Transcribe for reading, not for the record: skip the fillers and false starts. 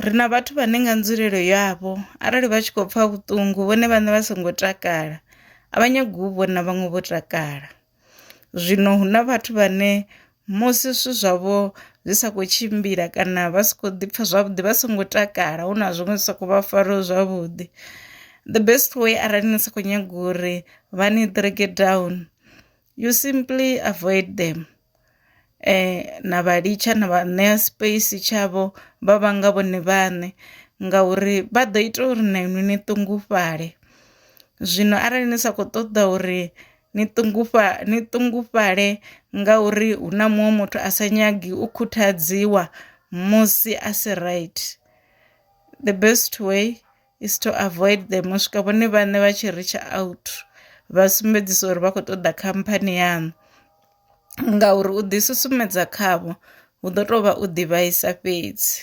Ri na vhathu vhane nga nzulelo yavho arali vha tshi khou pfha vhuṱungu vhone vhaṋe vha songo takala a vha nyagi u vhona vhaṅwe vho takala, zwino hu na vhathu vhane musi zwithu zwavho zwi sa kho tshimbila kana vha si kho ḓi pfha zwavhuḓi vha songo takala hu na zwiṅwe zwi sa kho vha fara zwavhuḓi, the best way arali ni sa kho nyaga uri vha ni drag down you simply avoid them, na vha litsha na vha ṋea space tshavho vha vha nga vhone vhaṋe ngauri vha ḓo ita uri na inwi ni ṱungufhale. Zwino arali ni sa kho ṱoḓa uri ni ṱungufhale ni ṱungufhale ngauri hu na muṅwe muthu a sa nyagi u khuthadziwa musi a si right, the best way is to avoid them u swika vhone vhaṋe vha tshi ritsha out vha sumbedzisa uri vha khou ṱoḓa khamphani yaṋu, ngauri u ḓi susumedza khavho hu ḓo tovha u ḓi vhaisa fhedzi.